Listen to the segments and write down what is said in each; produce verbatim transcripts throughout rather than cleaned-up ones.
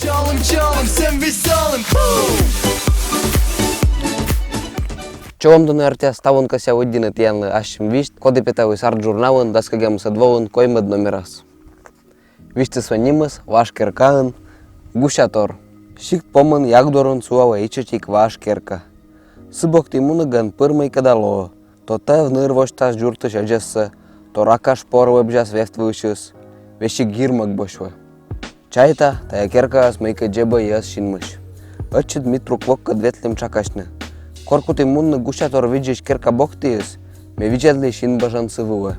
Чолӧм, чолӧм, всем весёлым! Чолӧм, дона артмӧ, ставӧн кӧсъя лыддьыны тіянлы ассьым висьт, коді петавліс «Арт-журналын» дас кӧкъямысӧд воын коймӧд номерас. Висьтыс нимыс «Важ керкаын гусятор». Сикт помын, яг дорын сулалӧ ичӧтик важ керка. Сы бокті мунігӧн пыр мыйкӧ да лоӧ. То тӧв ныр восьтас дзуртысь ӧдзӧссӧ, то рака шпор лэбзяс вевт вывсьыс. Весиг йирмӧг босьтӧ. Чайта, тайӧ керкаыс мыйкӧ дзебӧ йӧз синмысь. Ӧтчыд Митрук воккӧд ветлім тшакасьны. Кор кутім мунны гусятор видзысь керка боктіыс, ме видзӧдлі син бӧжӧн сы вылӧ.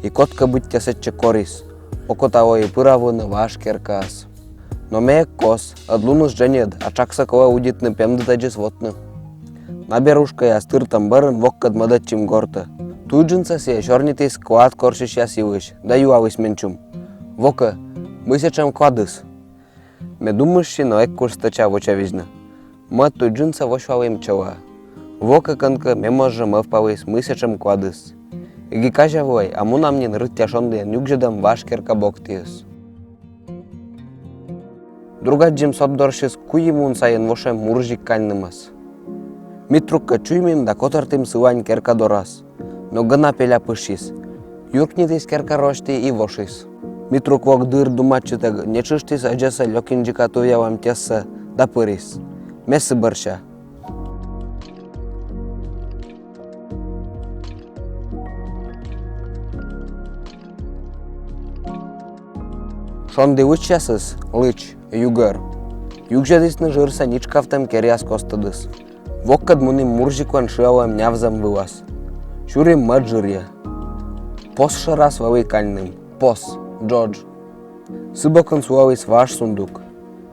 И кодкӧ быттьӧ сэтчӧ корис. Окота лои пыравны важ керкаас. Но ме эг кос, ӧд луныс дженьыд, а тшаксӧ колӧ удитны пемдытӧдзыс вотны. На берушкаяс тыртӧм бӧрын воккӧд мӧдӧдчим гортӧ. Туй джынсӧ сійӧ сёрнитіс клад корсьысьяс йылысь да юаліс менсьым: «Вокӧ, мый сэтшӧм кладыс?» Ме думышті, но эг куж стӧча вочавидзны. Мӧд туй джынсӧ восьлалім чӧла. Вокӧ кӧнкӧ ме моз жӧ мӧвпаліс, мый сэтшӧм кладыс. Эг и казявлӧй, а мунам нин рытъя шондіӧн югзьӧдӧм важ керка боктіыс. Друг аддзим сод дорсьыс куим лун сайын вошӧм мурзик кальнымӧс. Митруккӧд чуймим да котӧртім сылань керка дорас. Но гӧна пеля пышйис. Юркнитіс керка розьті и вошис. Митрук вок дыр думайтчытӧг нетшыштіс ӧдзӧсӧ лёкинджыка тувъялӧм тесӧ да пырис. Ме сы бӧрся. Шонді лычьясыс лыч, югӧр. Югзьӧдісны жырсӧ нитшкавтӧм керъяс костӧдыс. Воккӧд мунім мурзиклӧн шыалӧм нявзӧм вылас. Сюрим мӧд жырйӧ. Пос шӧрас вӧлі кальным. Пос. Джодж. Сы бокын сулаліс важ сундук.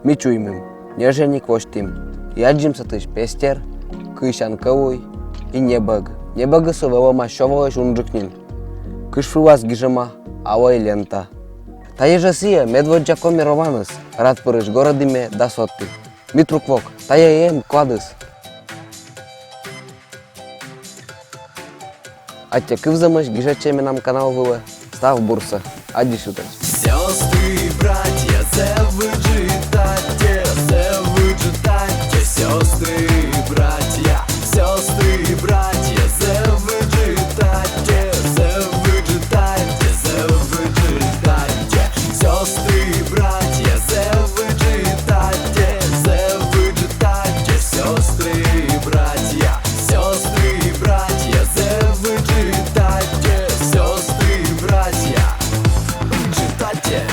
Ми чуймим. Ньӧжйӧник восьтім. И аддзим сэтысь пестер, кыйсян кӧлуй и небӧг. Небӧгыс вӧлӧма сё волысь унджык нин. Кыш вылас гижӧма «Алӧй лента». Тайӧ жӧ сійӧ медводдза коми романыс. Рад пырысь горӧді ме да содті. Митрук вок, тайӧ эм кладыс. Аттьӧ кывзӧмысь, гижсьӧ менам канал вылӧ. Став бурсӧ. Аддзысьлытӧдз. Сёстры и братья, зэв ыджыд аттьӧ, зэв ыджыд аттьӧ, сёстры и братья, сёстры и братья, зэв ыджыд аттьӧ, зэв ыджыд аттьӧ, зэв ыджыд аттьӧ, сёстры и братья, зэв ыджыд аттьӧ, зэв ыджыд аттьӧ, сёстры и братья, сёстры и братья, зэв ыджыд аттьӧ, сёстры и братья, ыджыд аттьӧ.